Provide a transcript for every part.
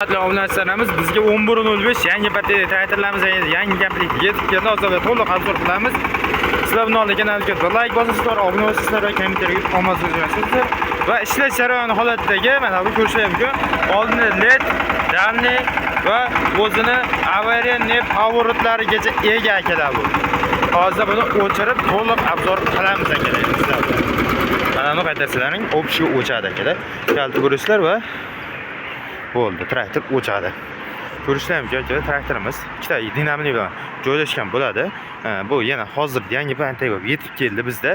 Hurmatli obunachilarimiz, bizga 11.05 yangi partiya traktorlarimiz yangi komplekt yetib keldi. Hozir to'liq обзор qilamiz. Sizlar buni oldin kanalga bir like bosasizlar, obuna bo'lsangizlar va kommentariyga omad so'z yozasizlar. Va ishlash jarayoni holatidagi mana bu ko'rishlar mumkin. Oldinda LED, дальний va o'zini аварийный поворот larigacha ega akalar bu. Hozir buni o'chirib to'liq обзор qilamiz akalar sizlar bilan. Mana buni qaytarsalaring, общий o'chadi akalar. Kalta ko'rasizlar va bo'ldi, traktor o'chadi. Ko'rishlar mumkin akalar, traktorimiz ikkita dinamli bilan joylashgan bo'ladi. Bu yana hozir yangi partiya bo'lib yetib keldi bizda.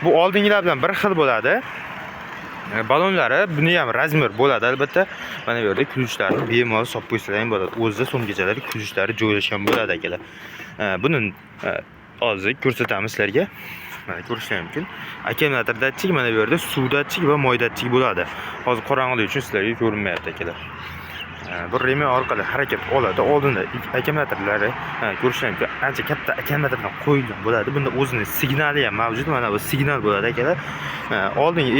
Bu oldingilar bilan bir xil bo'ladi. Balonlari buni ham размер bo'ladi albatta. Mana bu yerda ключ larni bemalol solib qo'ysalar ham bo'ladi. O'zida sumkachalari, ключ lari joylashgan bo'ladi akalar. Buni hozir ko'rsatamiz sizlarga. Mana ko'rishlar mumkin. Akkumulyator datchik mana bu yerda suv datchik va moy datchik bo'ladi. Hozir qorong'ilik uchun sizlarga ko'rinmayapti akalar. Bu remень orqali harakat oladi. Oldinda akkumulyatorlari ko'rishlar mumkin. Ancha katta akkumulyatordan qo'yilgan bo'ladi. Bunda o'zini signali ham mavjud. Mana bu signal bo'ladi akalar. Oldingi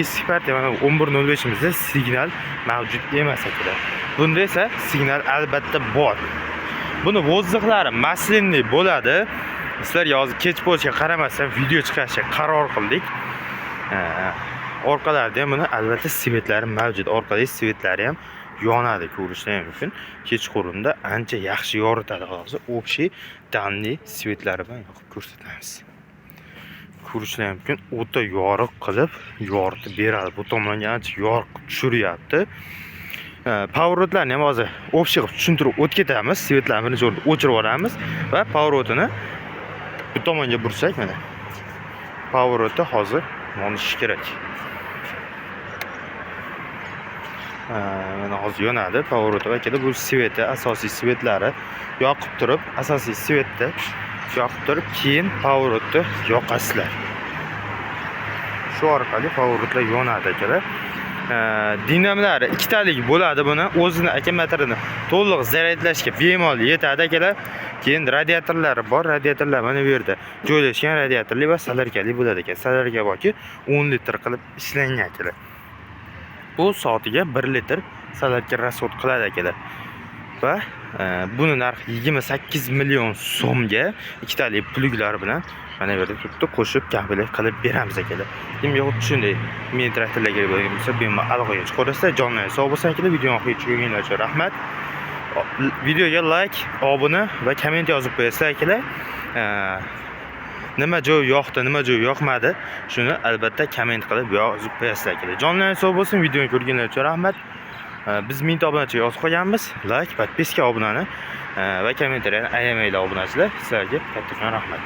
eski partiya mana bu 11.05 imizda signal mavjud emas akalar. Bunda esa signal albatta bor. Buni воздух lari масляный bo'ladi. Sizlarga hozir kech bo'lishiga qaramasdan video chiqarishga qaror qildik. Orqalarida ham buni albatta свет lari mavjud. Orqadagi свет lari ham yonadi, ko'rishlar mumkin. Kechqurunda ancha yaxshi yoritadi hozir. Общий дальний свет lari bilan yoqib ko'rsatamiz. Ko'rishlar mumkin, o'ta yorug' qilib yoritib beradi. Bu tomonga ancha yorug' qilib tushiryapti. Поворот larni ham hozir общий qilib tushuntirib o'tib ketamiz. Свет larni birinchi o'rinda o'chirib yuboramiz va поворот ini bu tomonga bursak, mana. Поворот i hozir yonishi kerak. Mana hozir yonadi поворот i va bu свет i, asosiy свет lari yoqib turib, asosiy свет ni yoqib turib, keyin поворот ni yoqasizlar. Shu orqali поворот lar yonadi akalar. Dinamlari ikkitalik bo'ladi buni. O'zini akkumulyatorini to'liq zaryadlashga bemalol yetadi akalar. Keyin radiatorlari bor. Radiatorlar mana bu yerda joylashgan, radiatorli va solarkali bo'ladi ekan. Solarka borki, 10 litr qilib ishlangan akalar. Bu soatiga 1 litr solarka расход qiladi akalar. Va buni narxi 28 million so'mga ikkitalik плуг lar bilan mana bu yerda turibdi, qo'shib komplekt qilib beramiz akalar. Kimga xuddi shunday mini traktorlar kerak bo'lgan bo'lsa, bemalol aloqaga chiqaverasizlar. Jonlar sog' bo'lsin akalar, videoni oxirigacha ko'rganlar uchun rahmat. Videoga like, obuna va komment yozib qo'yasizlar akalar. Nima joyi yoqdi, nima joyi yoqmadi, shuni albatta komment qilib yozib qo'yasizlar akalar. Jonlar sog' bo'lsin, videoni ko'rganlar uchun rahmat. Biz 1000 ta obunachi yozib qo'yganmiz. Like, подписка, obunani va kommentariyani ayamanglar obunachilar. Sizlarga kattakon rahmat.